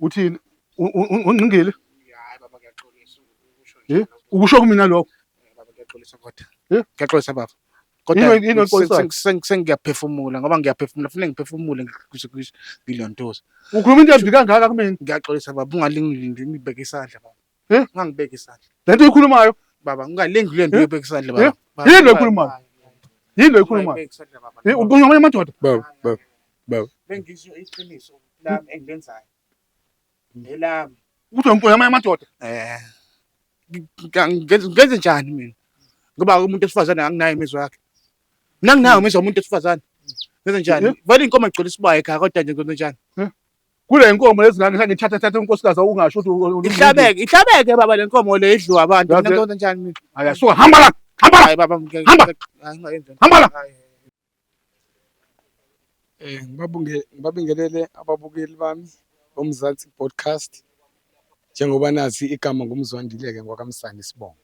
Uthini? Ungqingili? Hayi baba, ngiyaxolisa ukusho Eh? njalo. Ukusho kumina lokho. Baba, ngiyaxolisa kodwa. Eh? Ngiyaxolisa baba. Yini oyixolisayo? Sengiyaphefumula ngoba ngiyaphefumula, kufanele ngiphefumule ngikuze ngilontoza. Ukhuluma into embi kangaka kumina. Ngiyaxolisa baba, ungalingi ngibeke isandla baba. Eh? Ungangibeki isandla. Le nto oyikhulumayo, Baba, ungalingi le nto Eh? uyobeka isandla baba. Eh? Baba, Yini lo oyikhulumayo? Yini lo oyikhulumayo? Ungayibeki isandla baba. Eh, ubunywa amanye amadoda. Baba, baba, baba. Bengisho iqiniso lami engilenzayo. Elami. Ukuthi ubunywa amanye amadoda. Eh. Ngenze njani mina? Ngoba umuntu wesifazane anginayo imizwa yakhe. Mina anginayo imizwa yomuntu wesifazane. Ngenze njani? Eh? Vele inkomo igcwele isibaya ekhaya kodwa nje ngenze njani? Kule nkomo lezi ngane ngithatha thatha unkosikazi ungasho ukuthi Ihlabeke, ihlabeke baba le nkomo le idliwa abantu. Mina ngenze njani mina? Hayi suka, hamba la. Hamba la. Hayi baba, Hamba. Hayi ngingayenzi. Hamba la. Hayi. Ngibabingelele ababukeli bami boMzansi Podcast. Njengoba nazi igama nguMzwandile-ke ngwakaMsane isibongo.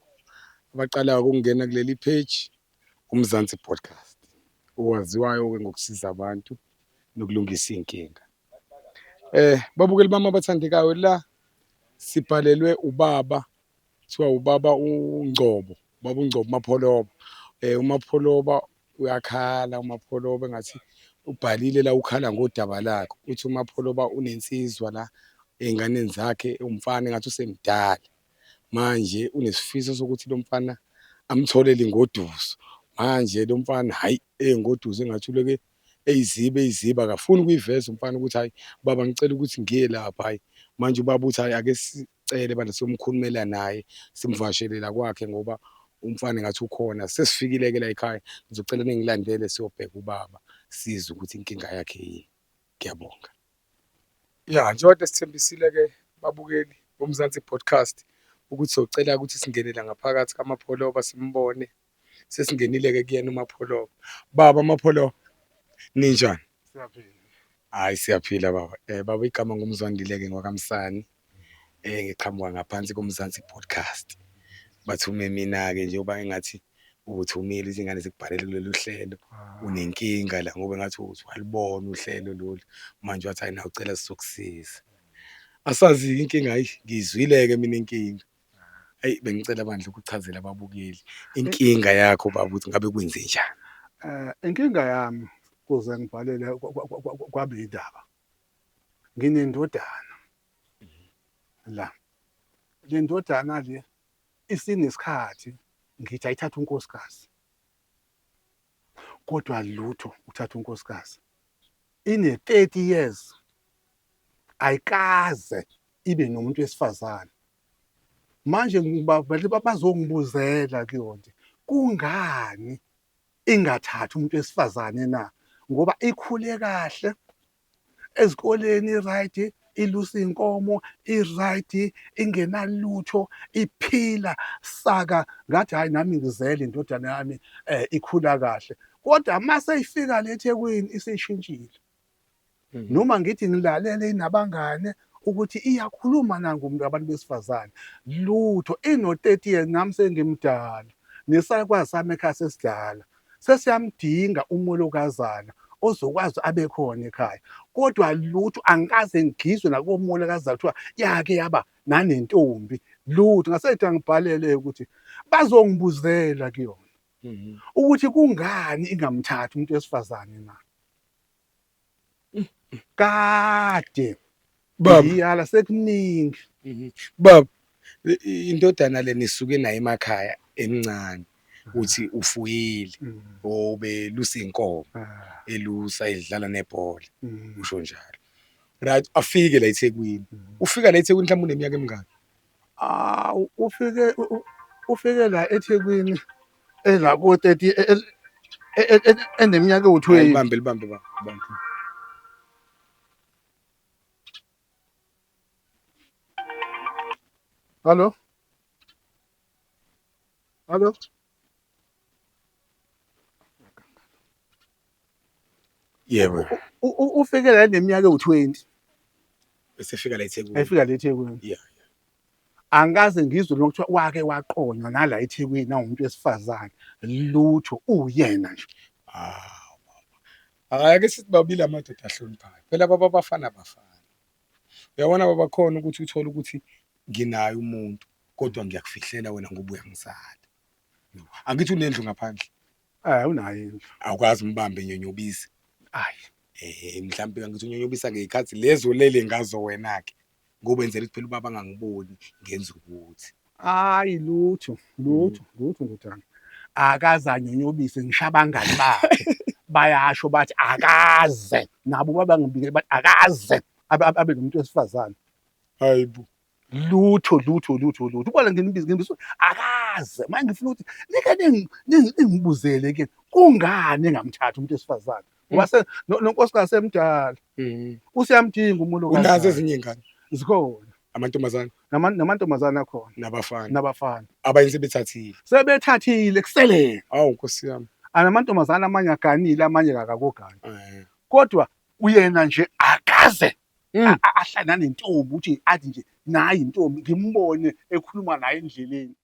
Abaqalayo ukungena kuleli page uMzansi Podcast. Owaziwayo-ke ngokusiza abantu nokulungisa iy'nkinga. Babukeli bami abathandekayo, la sibhalelwe ubaba, kuthiwa ubaba uNgcobo, ubaba uNgcobo uMapholoba. UMapholoba uyakhala, uMapholoba engathi ubhalile la, ukhala ngodaba lakhe. Uthi uMapholoba unensizwa la ey'nganeni zakhe, umfana engathi usemdala. Manje unesifiso sokuthi lo mfana amtholele ingoduso. Manje lo mfana hhayi, eyingoduso engathi uloke eyiziba eyiziba, akafuni ukuyiveza umfana ukuthi hhayi baba ngicela ukuthi ngiye lapha, hhayi. Manje ubaba uthi hhayi ake sicele bandla siyomkhulumela naye, simvakashele la kwakhe ngoba umfana engathi ukhona. Sesifikile-ke la ekhaya, ngizocela ningilandele siyobheka ubaba, sizwe ukuthi inkinga yakhe yini. Ngiyabonga. Ya, njengoba sithembisile-ke babukeli boMzansi Podcast ukuthi socela ukuthi singene la ngaphakathi kaMapholoba simbone. Sesingenile-ke kuyena uMapholoba. Baba Mapholoba, ninjani? Siyaphila. Hhayi siyaphila baba. Baba igama nguMzwandile-ke ngwakaMsane. Ngiqhamuka ngaphansi koMzansi Podcast. Bathume mina-ke njengoba engathi uthumile izingane zikubhalele kulolu hlelo, unenkinga la ngoba engathi uthi walubona uhlelo lolu, manje wathi hhayi nawe ucela sizokusiza. Asazi-ke inkinga, hhayi ngiyizwile-ke mina inkinga. Eyi bengicela bandla ukuchazela ababukeli inkinga yakho baba ukuthi ngabe kwenzenjani. Inkinga yami kuze ngibhalele kwabe indaba. Nginendodana la. Le ndodana le isinesikhathi ngithi ayithathe unkosikazi. Kodwa lutho uthatha unkosikazi. Ine 30 years ayikaze ibe nomuntu wesifazane. Manje ngibavele bazongibuzela kuyona kungani ingathathi umuntu wesifazane na, ngoba ikhule kahle ezikoleni, i-right, ilusa iy'nkomo, i-right, ingenalutho, iphila saka. Ngathi hhayi nami ngizele indodana yami ikhula kahle, kodwa mase ifika le eThekwini isishintshile. Noma ngithi ngilalele inabangane ukuthi iyakhuluma nangu umuntu abantu besifazane, lutho. Ino-30 years, nami sengimdala, nesakwazi sami ekhaya sesidala, sesiyamdinga umolokazana ozokwazi abe khona ekhaya, kodwa lutho. Angikaze ngizwe nakomolokazana kuthiwa yake yaba nanentombi, lutho. Ngasethi angibhalele ukuthi bazongibuzela kuyona ukuthi kungani ingamthathi umuntu wesifazane na. Kade Baba. ngiyala sekuningi. Baba, indodana le nisuke nayo emakhaya emncane, uthi ufuyile, obelusa inkomo, elusa edlala nebhola, usho njalo. Right, afike la eThekwini. Ufika la eThekwini mhlawumbe uneminyaka emingaki? Ah, ufike la eThekwini ela ko 30, eneminyaka ewu-20. Libambe, libambe baba, libambe. Hallo? Hallo? Yebo. Ufike la eneminyaka ewu-20. Esefika la eThekwini. Efika la eThekwini. Angikaze ngizwe nokuthiwa wake waqonywa nala eThekwini nawumuntu wesifazane. Lutho, uyena nje. Ah, baba. Hayi ake sithi babili amadoda ahloniphayo. Phela baba bafana bafana. Uyabona baba khona ukuthi uthole ukuthi nginaye umuntu kodwa ngiyakufihlela wena ngoba uyangisala. Angithi unendlu ngaphandle. Eh unayo indlu. Awukwazi umbambe nyonyobisi. Hayi. Eh mhlawumbe angithi unyonyobisa ngey'khathi lezo lele ngazo wena-ke. Ngoba enzela ukuthi phela ubaba angangiboni ngenza ukuthi. Hayi lutho, lutho, lutho ndodana. Akaze anyonyobise ngisho abangani bakhe. Bayasho bathi akaze nabo babangibikele bathi akaze abe nomuntu wesifazane. Hayibo. Lutho lutho lutho lutho. Ubona nginibiza nginibiza akaze. Manje ngifuna ukuthi nike ningibuzele ke kungani engamthatha umuntu wesifazane. Ngoba se nonkosikazi semdala. Usiyamdinga umuntu Unazo ezinye ingane? Zikhona. Amantombazane? Namantombazane akhona. Nabafana. Nabafana. Abanye sebethathile. Sebethathile kusele. Awu Nkosi yami. Anamantombazane amanye aganile amanye akakogani. Kodwa uyena nje akaze ahlala nentombi ukuthi athi nje nayi intombi ngimbone ekhuluma naye endleleni.